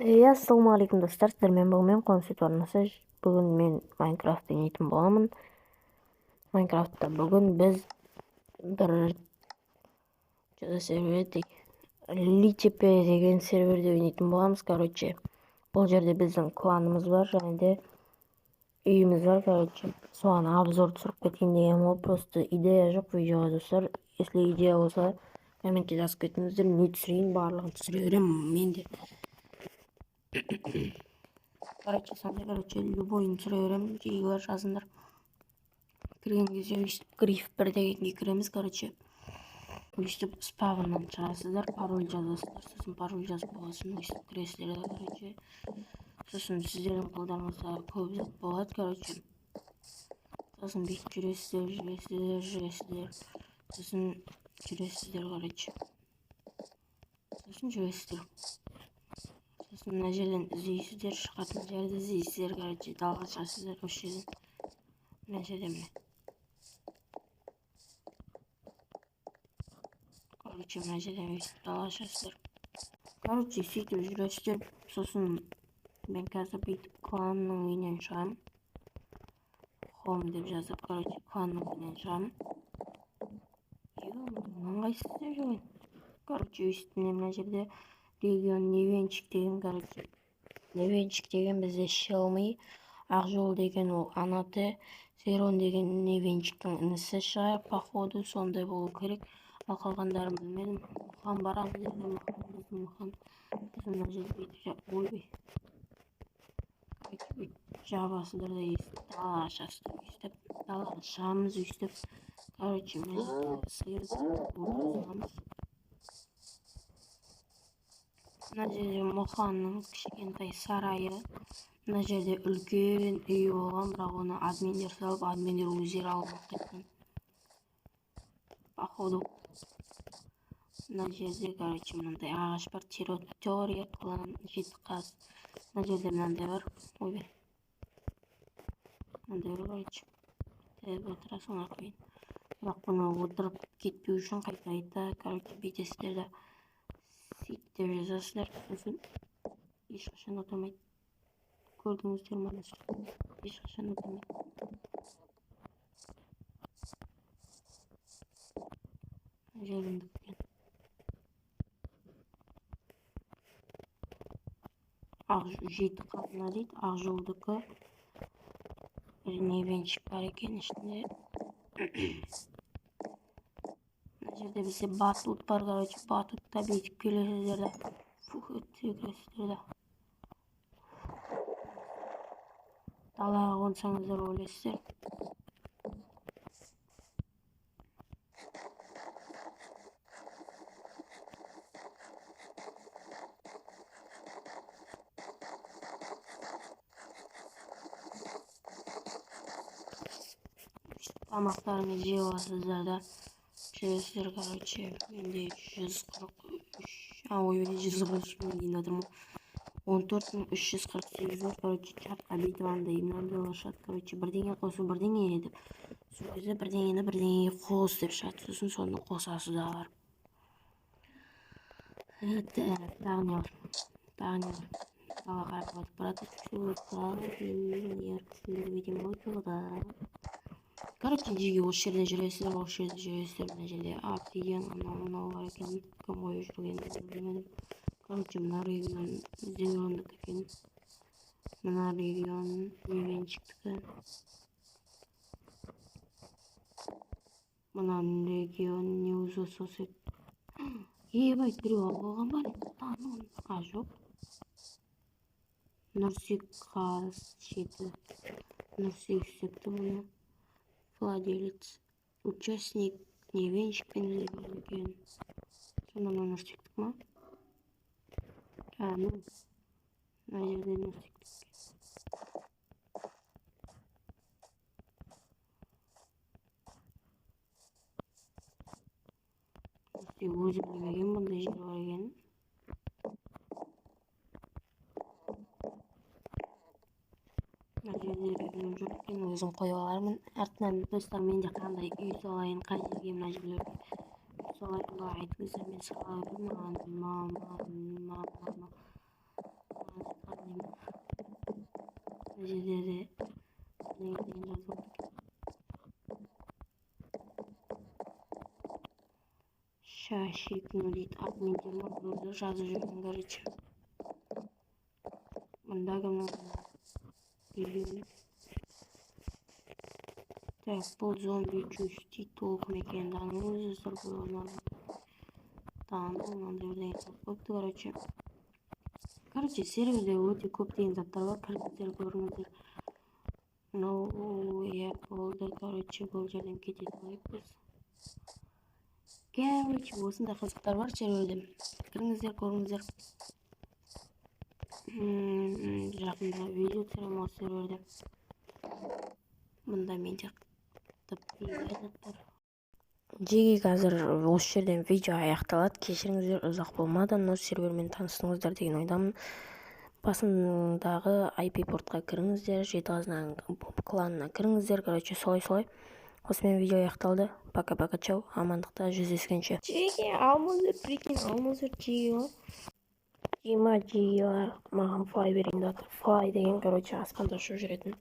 Ассалаумағалейкум, достар! Сіздермен бүгін мен, Қоныс арнасы. Бүгін мен Майнкрафт ойнайтын боламын. Майнкрафтта бүгін біз бір серверде, Литепе деген серверде ойнайтын боламыз. Короче, бұл жерде біздің кланымыз бар және де үйіміз бар, короче. Соған обзор түсіріп кетейін деген ғой. Просто идея жоқ видеоға, достар. Если идея болса, комментке жазып кетіңіздер, не түсірейін, барлығын түсіре беремін мен де. Короче, сондай, короче, любойын түсіре беремін, жиі жазыңдар. Кірген кезде өйстіп гриф бір дегенге кіреміз, короче. Өйстіп спавннан шығасыздар, пароль жазасыздар, сосын пароль жазып болған соң өйстіп кіресіздер да, короче. Сосын сіздердің қолдарыңызда көп зат болады, короче. Сосын бүйтіп жүресіздер, жүресіздер, жүресіздер. Сосын жүресіздер, короче. Сосын жүресіздер. Сосын мына жерден іздейсіздер, шығатын жерді іздейсіздер, короче, далаға шығасыздар осы жерден. Мына жерде, міне. Короче, мына жерден өйстіп далаға шығасыздар. Короче, сөйтіп жүресіздер. Сосын мен қазір бүйтіп кланның үйінен шығамын. Home деп жазып, короче, кланның үйінен шығамын. Ыңғайсыз деп жүрген. Короче, өйстіп мына жерде регион Невенчик деген, короче. Невенчик деген бізде Шелми, Ақжол деген ол Анате, Зерон деген Невенчиктің інісі шығар, походу сондай болу керек. Ал қалғандарын білмедім. Мұхан бар ана жерде, Мұхан, біздің Мұхан. Сосын мына жерде бүйтіп, ойбай. Короче, бүйтіп жабасыздар да, өйстіп далаға шығасыздар, өйстіп далаға шығамыз, өйстіп. Короче, мына жерде сиырды отырғызамыз. Мына жерде Мұханның кішкентай сарайы. Мына жерде үлкен үйі болған, бірақ оны админдер салып, админдер өздері алып кеткен. Походу. Мына жерде, короче, мынандай ағаш бар, территория клан жетіқаз. Мына жерде мынандай бар. Ойбай. Мынандай бар, короче. Тәп отырасың ақ. Бірақ бұны отырып кетпеу үшін қайта-қайта, короче, бүйтесіздер да. Сит деп жазасыздар, сосын ешқашан отырмайды. Көрдіңіздер ме? Ешқашан отырмайды. Мына жерімдік екен. Ақ жеті қазына дейді, Ақжолдікі. Бір невенчик бар екен ішінде. Мына жерде бізде батут бар, короче, батутта бүйтіп келесіздер да. Фух, өтсе кіресіздер да. Далаға қонсаңыздар өлесіздер. Тамақтарыңызды жеп аласыздар да. Жүресіздер, короче, менде 143, а, ой, 143 мың дейін жатырмын. 14 348 бар, короче, чатқа бүйтіп андай мынандайлар шығады, короче, бірдеңе қосу, бірдеңе деп. Сол кезде бірдеңені бірдеңеге қос деп шығады, сосын соны қосасыздар. Так, тағы не бар? Тағы не бар? Далаға қарап кетіп барады. Короче, жеге осы жерде жүресіздер, осы жерде жүресіздер, мына жерде обсидиан, анау мынау бар екен, кім қойып жүргенін білмедім. Короче, мына регион Зерондікі екен. Мына регион Невенчиктікі. Мына регион Неузососет. Ебать, біреу алып алған ба? А, жоқ. Нұрсек қаз жеті. Нұрсек істепті бұны. Владелец, участник, Невенчик пен Зерон екен. Сонда мына Нұрсектік ма? А, ну, мына жерде Нұрсектік. Нұрсек өзі білмеген бұндай жер бар екенін. Мына жерде регион жоқ екен, өзім қойып алармын. Артынан, достар, мен де қандай үй салайын, қай жерге мына жерлерге үй салайын ба айтыңыздар, мен сала беремін. Маған Терезелерде бірдеңе деген жазылып тұр. Шашикну дейді, админдер ма, біреулер жазып жүрген, короче. Мында кімнің белгілі. Так, бұл зомби чуч дейді, ол кім екенін танымаймыз, достар, бұл тану мынандай бірдеңе салып қойыпты, короче. Короче, серверде өте көптеген заттар бар, кіріңіздер, көріңіздер. Мынау, иә, болды, короче, бұл жерден кете салайық біз. Короче, осындай қызықтар бар серверде. Кіріңіздер, көріңіздер. Жақында видео түсіремін осы серверде. Мында менде зат бар. Жеге қазір осы жерден видео аяқталады. Кешіріңіздер, ұзақ болмады, но сервермен таныстыңыздар деген ойдамын. Басындағы IP портқа кіріңіздер, Жеті қазынаның кланына кіріңіздер, короче, солай-солай. Осымен видео аяқталды. Пока-пока, чау. Амандықта жүздескенше. Жеге, алмаздар, прикинь, алмаздар жеге ғой. Дима, жегелар маған флай берейін деп жатыр. Флай деген, короче, аспанда ұшып жүретін.